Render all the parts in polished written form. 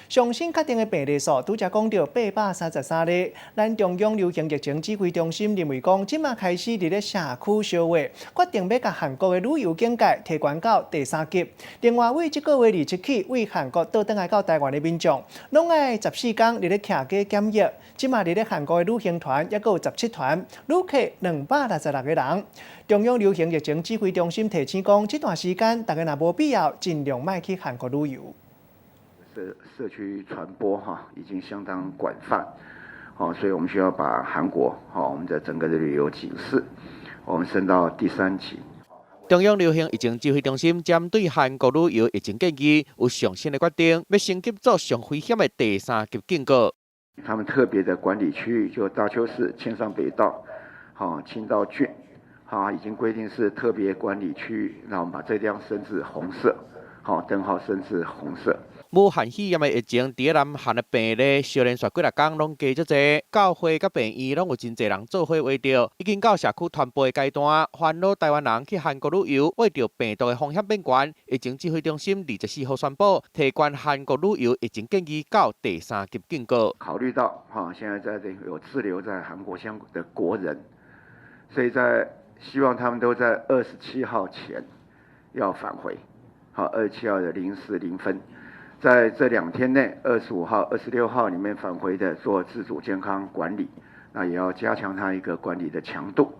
上新確定的病例數拄才講著833例。咱中央流行疫情指揮中心認為講，這馬開始佇咧社區相話，決定欲共韓國的旅遊警戒提懸到第三級。另外，為這個月27起，對韓國倒轉來到台灣的民眾，攏愛14天佇咧徛家檢疫。這馬佇咧韓國的旅行團猶閣有17團，旅客266個人。中央流行疫情指揮中心提醒講，這段時間大家若無必要，盡量莫去韓國旅遊。社區傳播哈已經相當廣泛，哦，所以我們需要把韓國，哈，我們的整個的旅遊警示，我們升到第三級。中央流行疫情指揮中心針對韓國旅遊疫情建議有上新的決定，欲升級做上危險的第三級警告。他們特別的管理區域就大邱市、慶尚北道、哈清道郡，哈已經規定是特別管理區域，那我們把這地方升至紅色，好，燈號升至紅色。武漢肺炎的疫情，佇南韓的病例，相連續幾若工攏加足濟，教會佮病院攏有真濟人做伙圍著，已經到社區傳播的階段，煩惱台灣人去韓國旅遊，秽著病毒的風險變懸。疫情指揮中心24號宣布，提懸韓國旅遊疫情建議到第三級警告。考慮到哈，現在在這有滯留在韓國相關的國人，所以在希望他們都在二十七號前要返回，好，二十七號的0時0分。在這2天內，25號、26號裡面返回的做自主健康管理，那也要加強它一個管理的強度。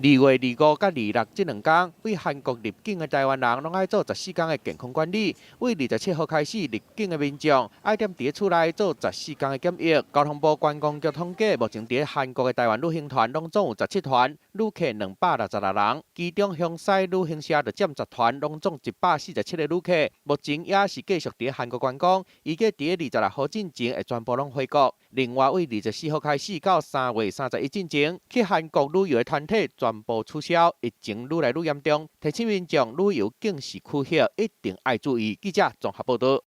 2月25佮26這兩工，對韓國入境的台灣人，攏愛做14天的健康管理；對27號開始入境的民眾，愛踮佇厝內做十四天的檢疫。交通部觀光局統計，目前佇韓國的台灣旅行團攏總有17團，旅客266人，其中雄獅旅行社就佔10團，攏總147個旅客。目前也是繼續佇韓國觀光，預計佇26號進前會全部攏回國。另外，對24號開始到3月31進前，去韓國旅遊的團體全部取消，疫情愈來愈嚴重，提醒民眾旅遊警示區域一定愛注意。記者綜合報道。